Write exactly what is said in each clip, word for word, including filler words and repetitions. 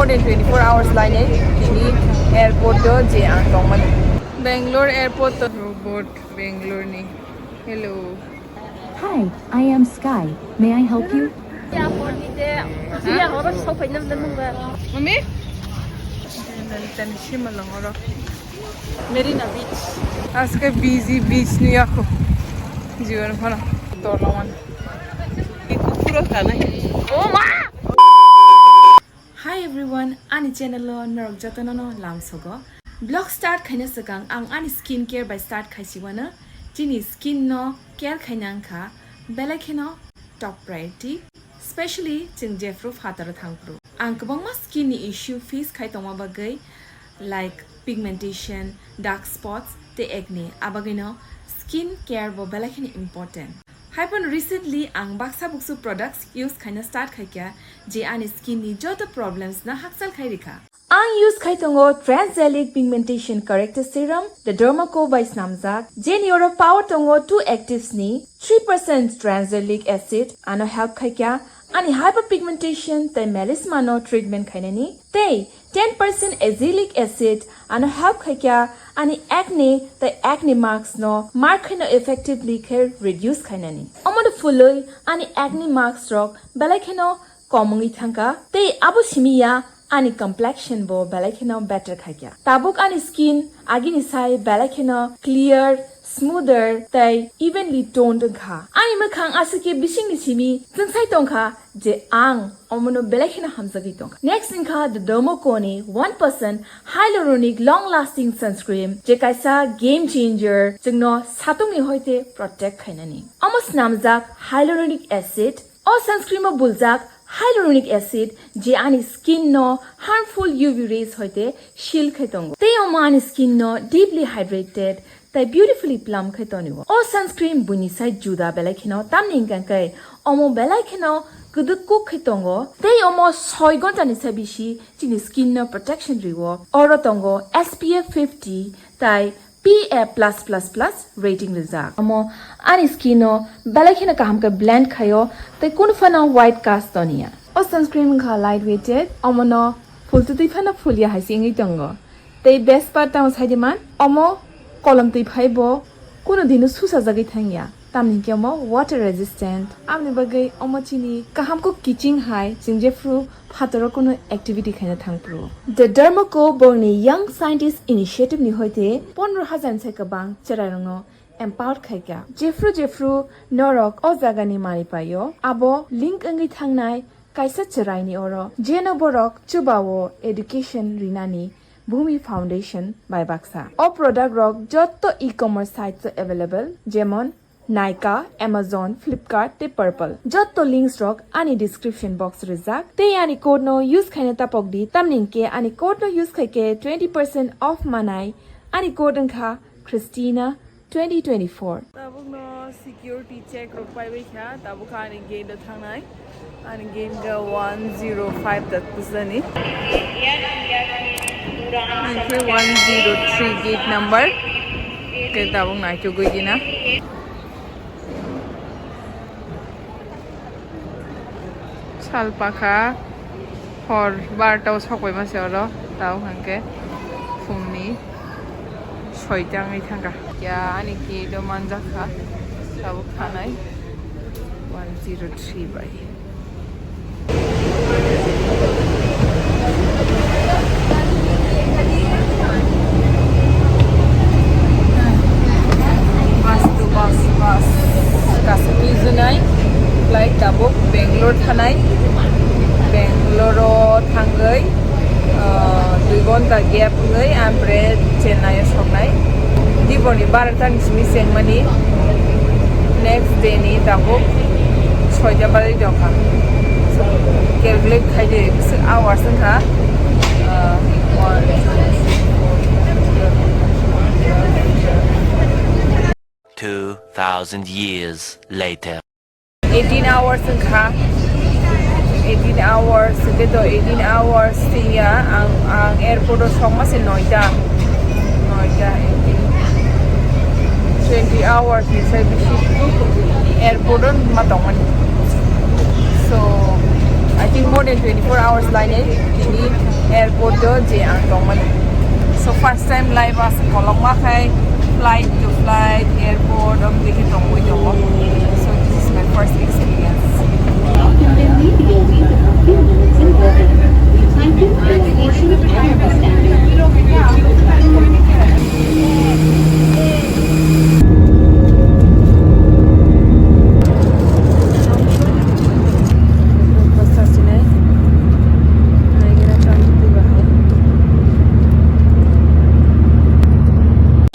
Twenty-four hours lainai tini airport o je ang tongmani. Bangalore airport to robot Bangalore ni. Hello. Hi, I am Sky. May I help you? Mami? Tani sima langoro. Marina Beach. Aske busy beach ni ako. Jiwan phano. Tolongan. Iku pura tanai. Oh ma! Hi everyone, ani channel o norok jotono no lamsogo. Vlog start khaina swkang ang ani skin care bai start khaisiwano. Chini skin no care khaina wngkha belai kheno top priority, specially chwng jephru phataro thangphru. Ang kwbangma skin ni issue face khai tongma bagwi, like pigmentation, dark spots tei acne, abagwino skin care bo belai kheno important. Haiphano recently ang baksa buksu products use khaina start khaikha, je ani skin ni joto problems no hakchal khai rikha. Ang use khai tongo Transgelic Pigmentation Corrector Serum, The Derma Co bai snamjak, jeni oro power tongo two actives ni, three percent transgelic acid, ano help khaikha ani hyperpigmentation tei melasma no treatment khainani, tei ten percent azelaic acid, ano help khaikha ani acne tei acne marks no mark khaino effectively khe reduce khainani. Omono phulwi ani acne marks rok belai kheno kom wngwi thangkha, tei abo simiya ani complexion bo belai kheno better khaikha. Tabuk ani skin agini sai belai kheno clear, smoother tei evenly toned wngkha. Ani mwkhang aswk khe bisingni simi chwngsai tongkha je ang omono belai kheno hamjagwi tongkha. Next wngkha The Derma Co ni one percent hyaluronic long lasting sunscreen, je kaisa game changer, chwngno satungni hoite protect khainani. Omo snamjak hyaluronic acid, o sunscreen o buljak hyaluronic acid, je ani skin no harmful U V rays hoite shield khai tongo. Tei omo ani skin no deeply hydrated tei beautifully plump khai tonio. O sunscreen buini sai juda belai kheno, tamni hwnkhe omo belai kheno kwdwk kuk khai tongo. Tei omo soi ghonta ni sai bisi chini skin no protection rio. Oro tongo S P F fifty tei P A plus plus plus rating rijak. Omo ani skin no belai kheno kaham khe blend khaio tei kunu phano white cast toniya. O sunscreen wngkha light weighted, omono phultwtwi phano phulya hai se wngwi tongo. Tei best part tamo saidi man, omo kolom twi phai bo kunu dino susajagwi thangya. Tamni hwnkhe omo water resistant. Aboni bagwi omo chini kaham kok kiching hai, chwng jephru phataro kunu activity khaina thangphru. The Derma Co bongni Young Scientist Initiative ni hoite pondro hajar ni sai kwbang chwrairokno empower khaikha. Jephru jephru norok o jagani manwi paio, abo link wngwi thangnai kaisa chwraini oro, jeno borok chubao education rinani Bhumi Foundation bai baksa. O product rok jotto e-commerce sites o available, jemon Nykaa, Amazon, Flipkart tei Purplle. Jotto links rok ani description box rijak. Tei ani code no use khaina tapok di, tamni hwnkhe ani code no use khaikhe twenty percent off manai. Ani code wngkha Christina twenty twenty-four. Tabukno security check rok paibai kha, tabuk ani gate o thangnai. Ani gate ga one zero five dat pusani. Ani khe one zero three gate number. Khe tabuk naitukgwi gina. Salpakha hor barta o sokbai mase oro, tao hwnkhe phungni soita wngwi thangkha. Ya, ani gate o manjakha, tabuk thanai one zero three bai. Bus to bus, bus. Kaisa twijwnai flight tabuk Bangalore thanai. Bangalore o thangwi, ah, dui ghonta gap wngwi ang bre Chennai o soknai. Diboni barota ni simi chengmani next day ni tabuk soita barwi tongkha. So, calculate khai de, bwswk hours wngkha, ah, one, two, three, four, five, six, seven, eight, nine, ten. Two thousand years later. Eighteen hours wngkha. Eighteen hours, hwnkhe to eighteen hours twiya ang, ang airport o sokma se noita. Noita, eighteen, twenty hours ni sai bisi airport o ma tongmani. So, I think more than twenty-four hours lainai tini Bodo je ang tongmani. So first time life as kolokma khai flight to flight, airport, am dikhe tongwi tongo. So this is my first experience.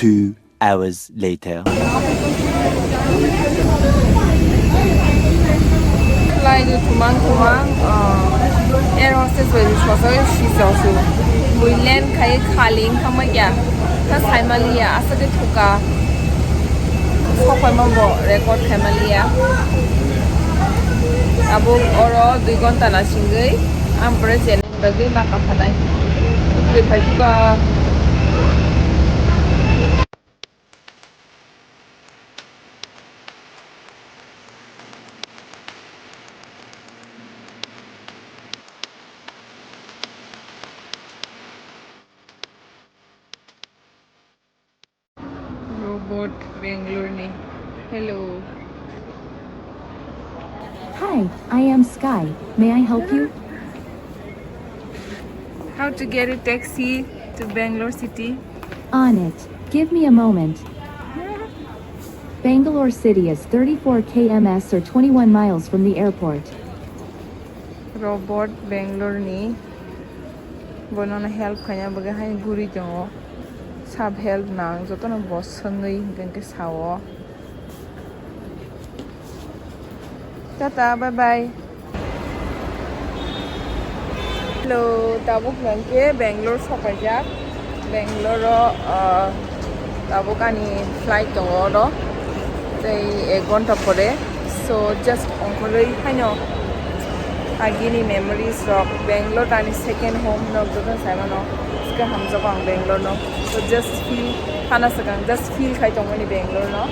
Two hours later. Flight o thumang thumang, ah, air hostess bai rwsajak sijak su. Bui land khai khali wngkha ma ya. Kha saimaliya, aswk khe thuka. Sokphaima bo record khaimaliya. Abo oro dui ghonta na singwi ang pore chenai bagwi ma kaphanai. Twi phai thuka. Robot Bangalore ni. Hello. Hi, I am Sky. May I help you? How to get a taxi to Bangalore city? On it. Give me a moment. Bangalore city is thirty-four kilometers or twenty-one miles from the airport. Robot Bangalore ni. Bono no help khaina bagwi hai guri tongo. Sab help nang jotono bo swngwi hwnkhe sao. Tata, bye bye. Hello, tabuk hwnkhe Bangalore sokaijak. Bangalore o, ah, tabuk ani flight tongo oro. Tei ek ghonta pore. So, just ongkhorwi haino agini memories rok. Bangalore ani second home no jotono sai mano. Swkang hamjago ang Bangalore no. So, just feel, hana swkang, just feel khai tongmani Bangalore no.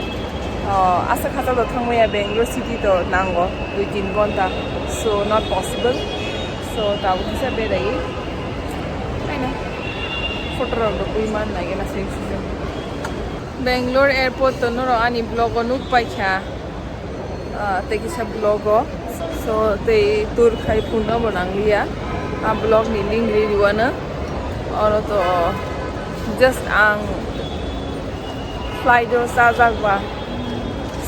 Ah, asa khacha do thangmaya Bangalore city to nango dui tin ghonta, so not possible. So tabuk kisa berai aino photo rok do bui man nai gana sing sing. Bangalore airport to noro ani vlog o nuk paikha, ah, tei kisa vlog o, so tei tour khai phunukna bo nangliya, ah, vlog ni link ri riwano oro to just ang Flight o chajak ba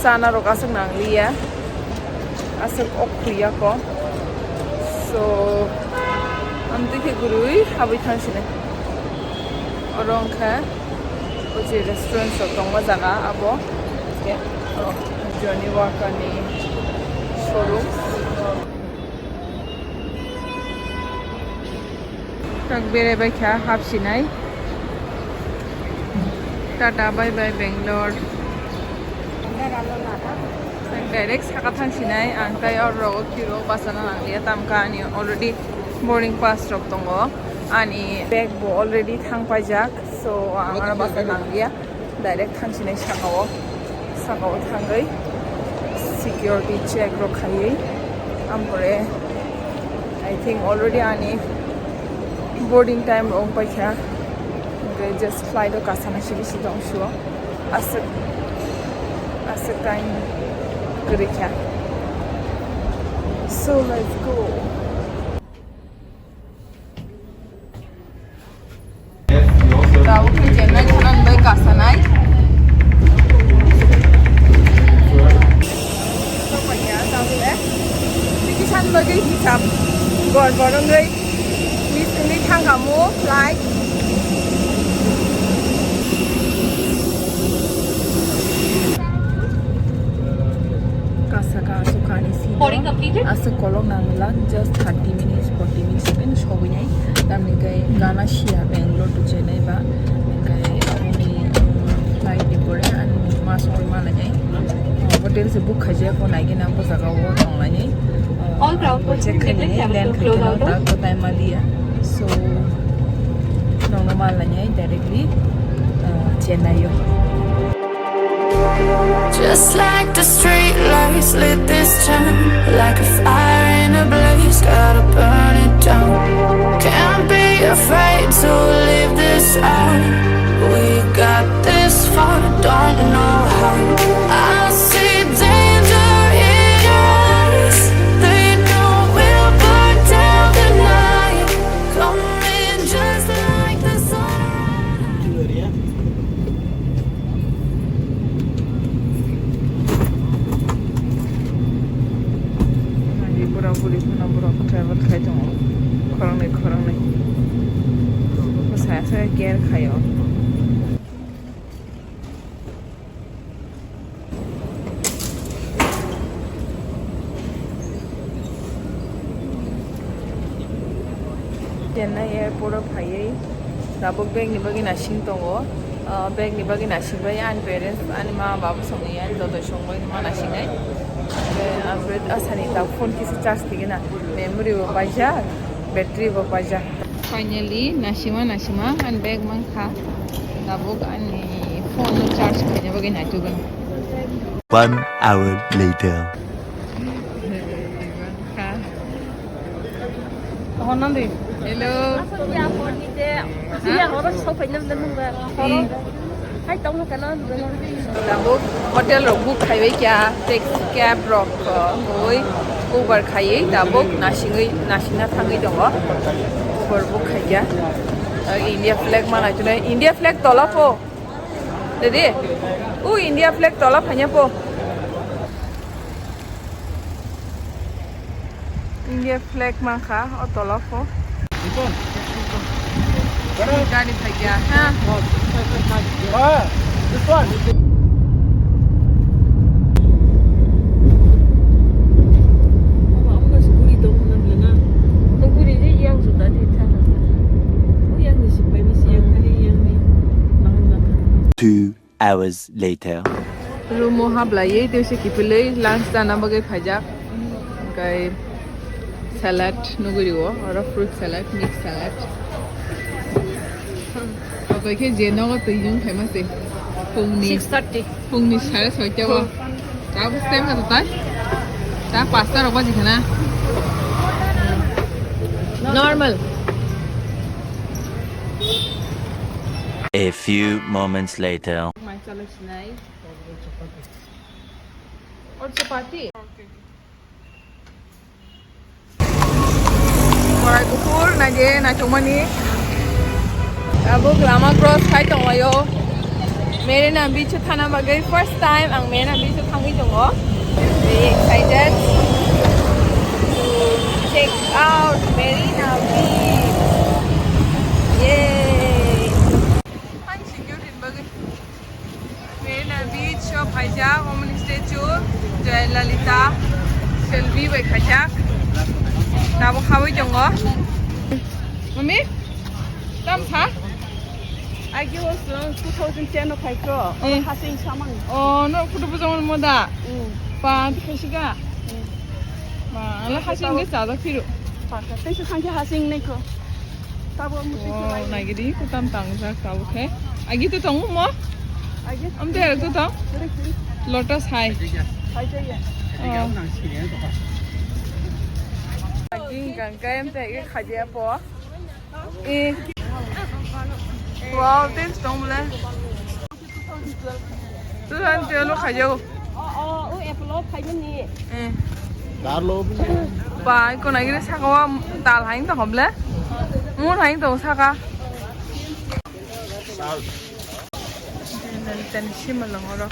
chana rok aswk nangliya, aswk ok khuiya ko. So, amtwi khe gurui habwi thang sinai. Oro wngkha o je restaurant rok tongma jaga abo. Hwnkhe, o, Johnnie Walker ni showroom. Tak berai bai kha hapsinai. Tata bye bye Bangalore. Tak direct saka thang sinai ang tai or rogo kiro basana nangliya tamkha ani already boarding pass rok tongo ani bag bo already thang paijak so ang aro basa nangliya. Direct thangsinai sakao, sakao thangwi security check rok khaiwi, ampore I think already ani boarding time rok wngpaikha, hwnkhe just flight o kasana sibisi tong sio, aswk, aswk time kwrwikha, so let's go. Tabuk khe chengnai thanani bai kasanai. Tikisan bagwi hisab gorbor wngwi miss wngwi thangkhamu flight. Kasa ka aswk kani sini. Recording completed. Aswk kolok nangla, just thirty minutes, forty minutes even sogwinai. Tamni kai gana sia Bangalore to Chennai ba. Kai aboni, um, flight ni pore ani mas oi malainai. Hotel se book khaijak ko naigina bo jaga o tonglainai. All ground check khainai, land khaikhe no tak ko time maliya. So, nongno malainai directly, uh, Chennai o. Just like the street lights lit this town, like a fire in a blaze, gotta burn it down. Can't be Afraid to leave this out. We got this far, don't know how. I see danger in your eyes. They know we'll burn down tonight. Coming just like the sun. Ani bura buri phano borok travel khai tongo, khoroknwi khoroknwi. Bwsaya se care khaio. Chennai airport o phaiwi tabuk bag ni bagwi nasing tongo. Ah, bag ni bagwi nasing bai ani parents, ani ma babu songwi, ani dodoi songwi ma nasingnai. Tei ang asani tabuk phone kisa charge tigina, memory bo paijak, battery bo paijak. Finally nasima nasima ani bag mankha, tabuk ani phone no charge khaina bagwi naitugwino. One hour later. Hello. Tabuk hotel rok book khaibai kya, taxi cab rok, uh, oi Uber khaiwi tabuk nasingwi, nasingna thangwi tongo. Uber book khaikya. Uh, India flag manai tunai, India flag tola po. Dede, o India flag tola phanya po. India flag mankha o tola po. Gari phaiya, ha? Two hours later. Room o hablaiwi tei se kiphilwi lunch chana bagwi phaijak. Hwnkhe salad nugwi rio, oro fruit salad, mix salad. Totoi khe je nogo twi jung khaima se. Phungni, six thirty. Phungni sare soita o. Hmm. Tabuk stem kha tai? Ta pasta rok baji khana. Normal. A few moments later. Mai chalai sinai. Or chapati? Korai kuphur naide naithokmani. Tabuk lama cross khai tonglaio. Marina Beach o thana bagwi first time ang Marina Beach o thangwi tongo. Very excited to check out Marina Beach. Yay! Ang security ni bagwi. Marina Beach o phaijak, omoni statue, Jayalalitha, Selvi bai khaijak. Tabuk khaui tongo. Mami, tam sa? Agi o song two thousand ten o phaikho. Eh. Hasing samang. Oh, no, photo bujang mo da. Mm. Pa, di khaisiga. Mm. Ma, ala hasing ge chajak phiru. Pa, tei se thangkhe hasing naikho. Tabuk ang musi. Oh, naigidi, kutam tangjak tabuk khe. Agi tu tongo mo? Agi. Am te tu tong? Lotus hai. Hai jaya. Oh. Agi kang kayam te agi khaji apo. Eh. Wow, thanks tong le. Tuhan tiyo lo khayo. Oh, oh, oh, apple o khayo ni. Eh. Darlo. Ba, iko na gini saka wa dal hain to hoble. Mun hain to saka. Dal. Tani sima langoro.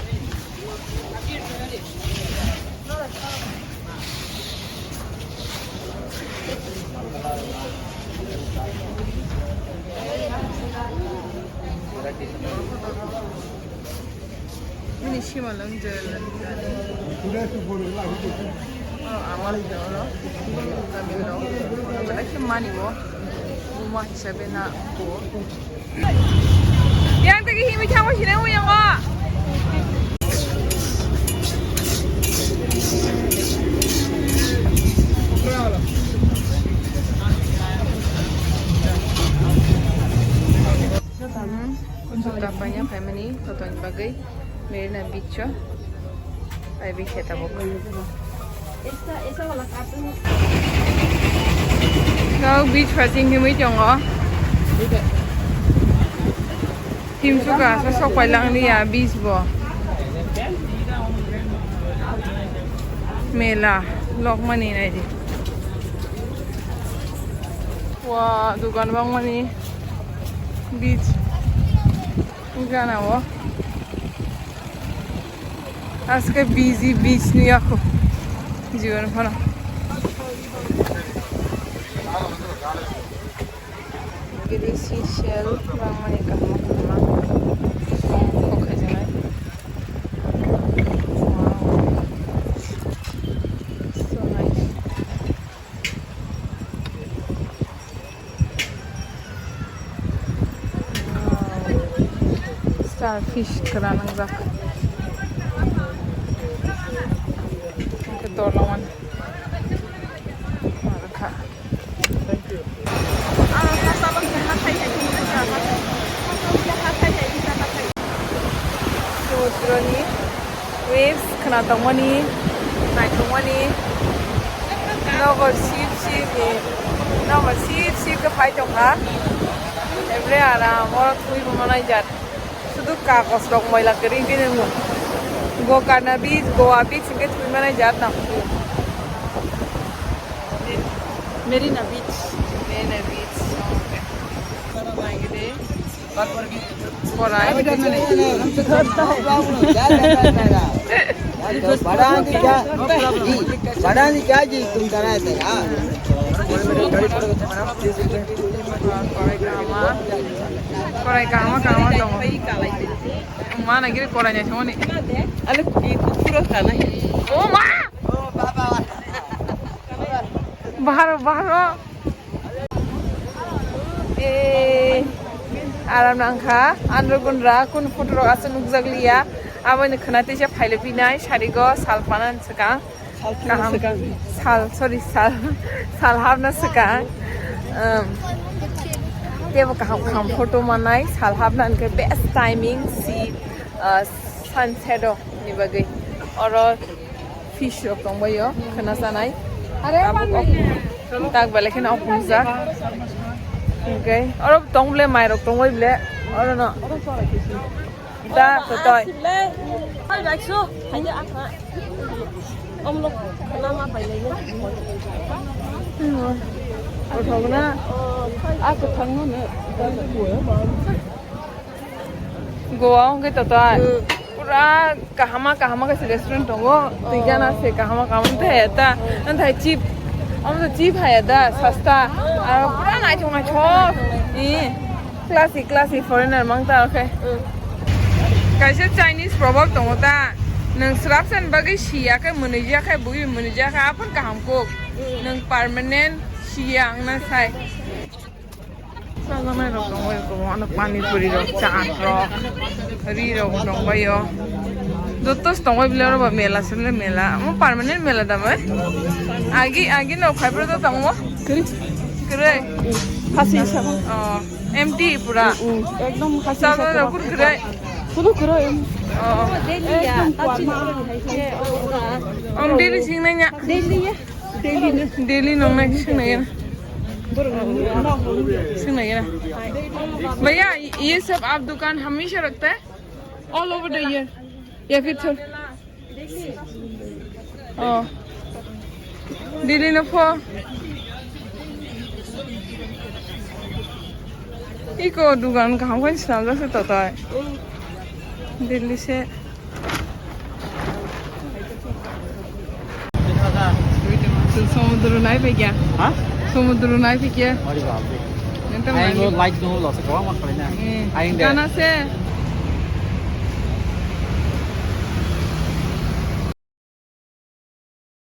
Bini sima lang je lang. Oh, amal je oro. Kami oro. Belai khe mani bo. Buma hisabe na ko. Yang tagi himi chama sini mo yang ah. Juta paina phaimani totoni bagwi Marina Beach o. Ai bi kheta bo. Kau beach facing himwi tongo. Himsuka sa sok pai lang liya beach bo. Mela lokmani naidi. Wa dukan bangmani beach. Gana o. Aske busy beach ni ako. Jiwan phano. Gede seashell bangmani kaham kaham. Kok khaijak nai. Wow. So nice. Wow. Starfish kwran wngjak. Hwnkhe dolongan. Markha. Sumudrani waves khna tongmani, naithokmani, nogo sip sip ni, nogo sip sip khe phai tongkha. Ebre aram, oro thwi bo manai jat. Sudu kagos rok moila kwrwi wngkhe nw. Gokarna beach, Goa beach hwnkhe thwi manai jat nang. Marina Beach. Marina Beach. Korai. बड़ा नहीं क्या जी, बड़ा नहीं क्या जी, तुम करा है तेरा। Korai kahama. Korai kahama, kahama tongo. Mana giri korai nai thangmani. Ale puro kana. O ma! Baharo, baharo. Eh, aram nangkha. Andro gunra kun photo rok asa nukjak liya. Aboni khwna tisa phaile pinai sarigo salpana swkang. Kaham. Sal, sorry, sal, sal hapna swkang. Um, tebo kaham kaham photo manai, sal hapna hwnkhe best timing si, uh, sunset o ni bagwi. Oro fish rok tongbaio, khwna chanai. Tabuk ok, tak belai kheno ok hungjak. Hwnkhe oro tong ble, mai rok tongbai ble, oro no. Da, totoi. Hai, bai, su. Hai, ya, apa? Om lo, nama bai lai ya. Kothok na. Aku thangno ne. Goa hwnkhe totoi. Pura kahama kahama kaisa restaurant tongo. Twi gana se kahama kahama tei ta. Nathai cheap. Omo to cheap hai da, sasta. Aro pura naithok naithok. Ee. Classy, classy foreigner mang ta, okay. Mm. Kaisa Chinese proverb tongo ta, nwng swrapsani bagwi siya khe, mwnwi ya khe, bui mwnwi ya khe, aphano kaham kuk. Mm. Nwng permanent siya wngna sai. Chajaknai rok tongo, eko ano pani puri rok, chaat rok, ri rok tongbaio. Joto se tongbai bile oro ba mela se bile mela. Omo permanent mela da bai? Agi, agi no khai bro to tongo? Kwrwi. Kwrwi. Hasi hisab. Oh. Empty pura. Mm, ekdom hasi. Sabo hisab rok pura. Kur krai. Kunu krai. Oh. Ekdom kuar ma. Om daily sing nanya. Daily ya. Daily na. Daily nong na sing nanya. Sing nanya. भैया, ये सब आप दुकान हमेशा रखते हैं? All over the year. या फिर थोड़ा Oh. Delhi no pho. Iko dugan kaham khe swnamjak se totai. Delhi se. Samudro nai phaikya. Ha? Samudro nai phaikya. Ari baap re. Nang tam Ai nai. Lo light no lo se kawa mat pare na. Eh. Ai de. Gana se.